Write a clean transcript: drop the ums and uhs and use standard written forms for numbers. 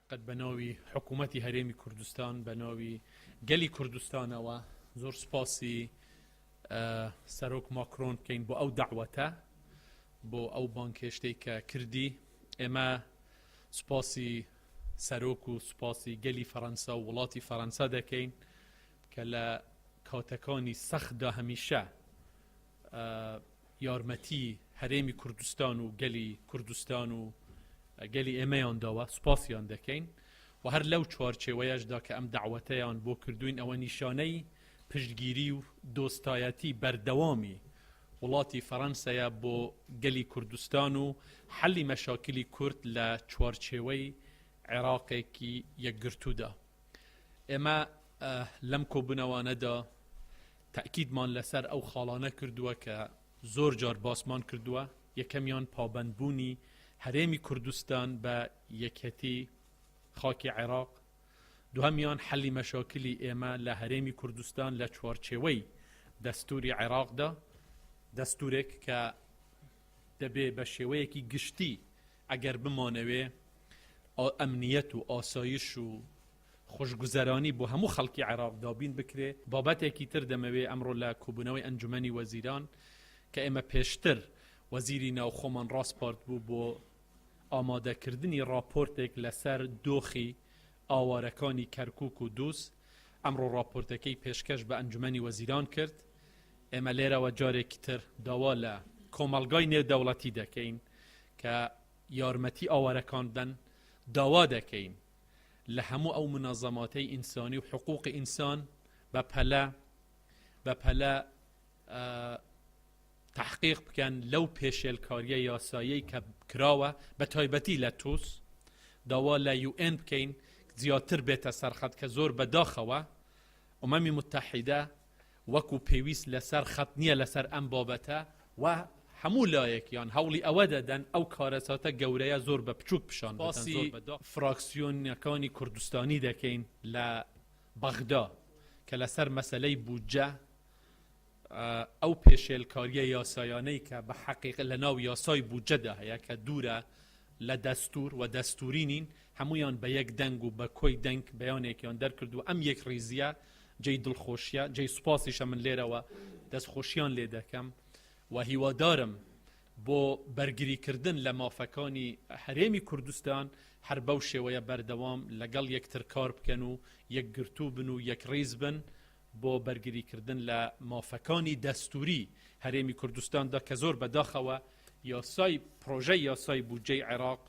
حەقت بە ناوی حکوومەتی هەرێمی کوردستان بە ناوی گەلی کوردستانەوە زۆر سوپاسی سەرۆک ماکرۆن بکەین بۆ ئەو داوەتە بۆ ئەو بانکێشتەی کە کردی ئێمە سوپاسی سەرۆک و سوپاسی گەلی فەرەنسا و وڵاتی فەرەنسا دەکەین کە لە کاتەکانی سەختدا هەمیشە یارمەتی هەرێمی کوردستان و گەلی کوردستان و گەلی ئێمەیان داوە سوپاسیان دەکەین و هەر لەو چوارچێوەیەشدا کە ئەم داوەتەیان بۆ کردوین ئەوە نیشانەی پشتگیری و دۆستایەتی بەردەوامی وڵاتی فەرەنسەیە بۆ گەلی کوردستان و حەلی مەشاکلی کورد لە چوارچێوەی عێراقێکی یەکگرتوودا. ئێمە لەم کۆبوونەوانەدا تەئکیدمان لەسەر ئەو خاڵانە کردووە کە زۆر جار باسمان کردووە، یەکەمیان پابەندبوونی هەرێمی کوردستان بە یەکێتی خاکی عێراق، دووهەمیان حەلی مەشاکلی ئێمە لە هەرێمی کوردستان لە چوارچێوەی دەستووری عێراقدا، دەستوورێک کە دەبێ بە شێوەیەکی گشتی ئەگەر بمانەوێ ئەمنیەت و ئاسایش و خۆشگوزەرانی بۆ هەموو خەڵکی عێراق دابین بکرێ. بابەتێکی تر دەمەوێ ئەمڕۆ لە کۆبوونەوەی ئەنجومەنی وەزیران کە ئێمە پێشتر وەزیری ناوخۆمان ڕاسپارد بوو بۆ ئامادەکردنی ڕاپۆرتێک لەسەر دۆخی ئاوارەکانی کەرکوک و دووز، ئەمڕۆ ڕاپۆرتەکەی پێشکەش بە ئەنجومەنی وەزیران کرد. ئێمە لێرەوە جارێکی تر داوا لە کۆمەڵگای نێودەوڵەتی دەکەین کە یارمەتی ئاوارەکان بدەن، داوا دەکەین لە هەموو ئەو منەزەماتەی ئینسانی و حقوقی ئینسان بە پەلە بە پەلە تحقیق بکەن لەو پێشێلکاریە یاساییەی کە کراوە بە تایبەتی لە توس داوا لە یوئێن بکەین زیاتر بێتە سەرخەت کە زۆر بەداخەوە ئومەمی متحیدە وەکو پێویست لەسەر خەت نییە لەسەر ئەم بابەتە و هەموو لایەکیان هەوڵی ئەوە دەدەن ئەو کارەساتە گەورەیە زۆر بە بچووک پیشان بدەن. باسی فراکسیۆنەکانی کوردستانی دەکەین لە بەغدا کە لەسەر مەسەلەی بودجە ئەو پێشێلکارییە یاسایانەی کە بە حەقیقە لە ناو یاسای بودجەدا هەیە کە دوورە لە دەستوور و دەستووری نین، هەموویان بە یەک دەنگ و بە کۆی دەنگ بەیانێکیان دەرکردووە، ئەم یەکڕیزییە جێی دڵخۆشییە، جێی سوپاسیشە، من لێرەوە دەستخۆشییان لێ دەکەم و هیوادارم بۆ بەرگریکردن لە مافەکانی هەرێمی کوردستان هەر بەو شێوەیە بەردەوام لەگەڵ یەکتر کار بکەن و یەکگرتوو بن و یەکڕیز بن بۆ بەرگریکردن لە مافەکانی دەستووری هەرێمی کوردستاندا کە زۆر بەداخەوە یاسای پرۆژەی یاسای بودجەی عێراق.